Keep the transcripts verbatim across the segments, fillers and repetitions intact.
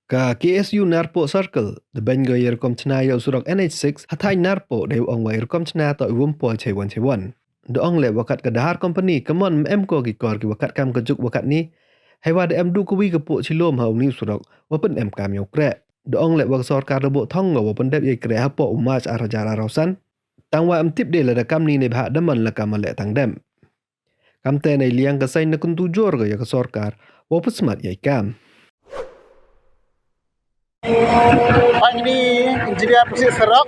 Ka K S U Narpuh Circle da beiñ ko ya i rukom chna ya u surok N H six ha thaiñ Narpuh, da ong wa i rukom chna toh i wym poi chei wan chei wan. Da ong leh wa kat ka Dahar Company ka mon em ko ki kor ki wa kat kam ka juk wa kat ni. Hei wa da em du ka wi ka puh chilom ha u ni u surok wa pynemkam ya u kreh. Da ong leh wa ka sorkar da buh thong ko wa pyndep ya i kreh hapoh u March ar hajar arphaw san. Tang wa em tip de lada kam ni neibhah da man la kam a leh tang dem. Kamte nei liang ka seiñ na kyntu jur ko ya ka sorkar wow pynsmat ya i kam. Pang ni engineer pasi serok.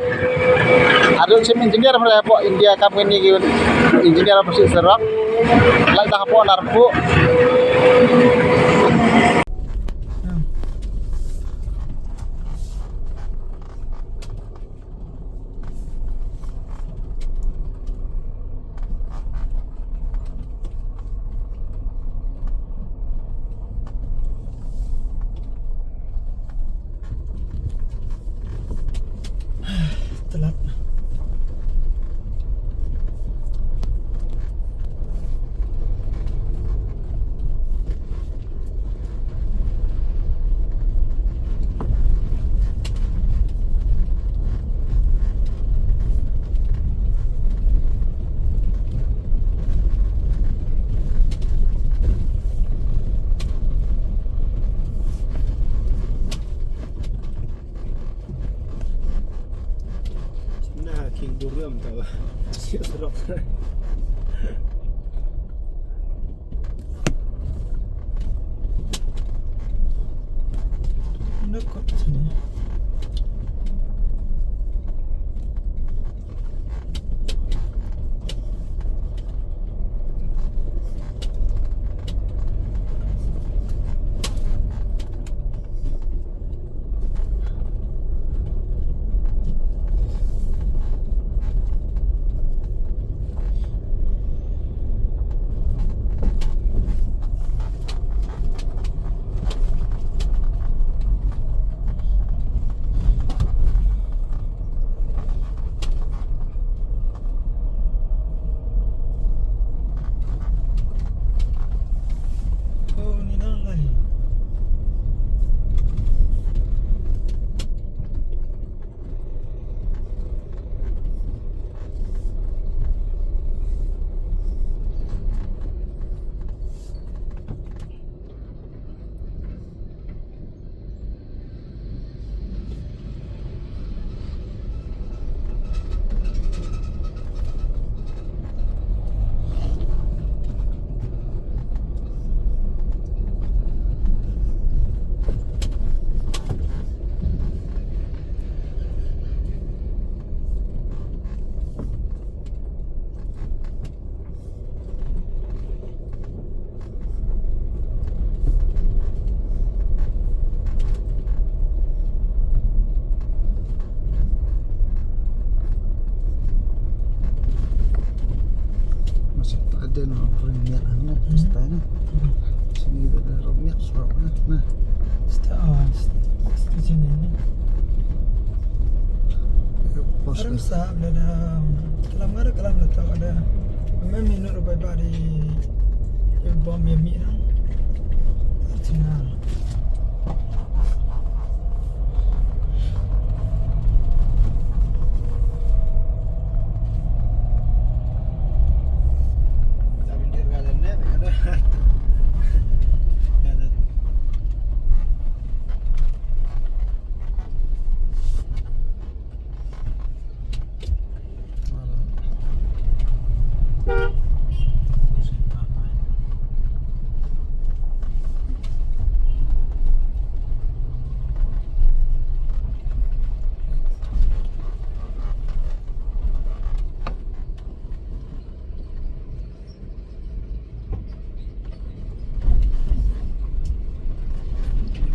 Ada chim engineer mara hapoh India kam ni ki engineer pasi serok. Lai dah hapoh Narpuh. Telat. Na king buriam tau. Siap serok. Nak kot sini. Masih tak ada nak perniat anak, hmm, pesta ni. Hmm. Sini tak ada romiak suap anak. Nah. Sta-, oh, sta-, sta sini ni. Aram sa, bila da, kalam ngara kalam da tau ada. Mem minut rupai bari, bom ya mi nang. Cina.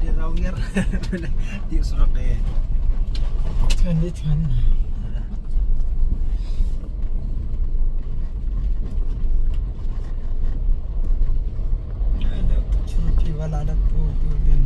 Dia raw ngiar. Di surok de. Chan di chan. Ada tu churuti wala ada tu tu din.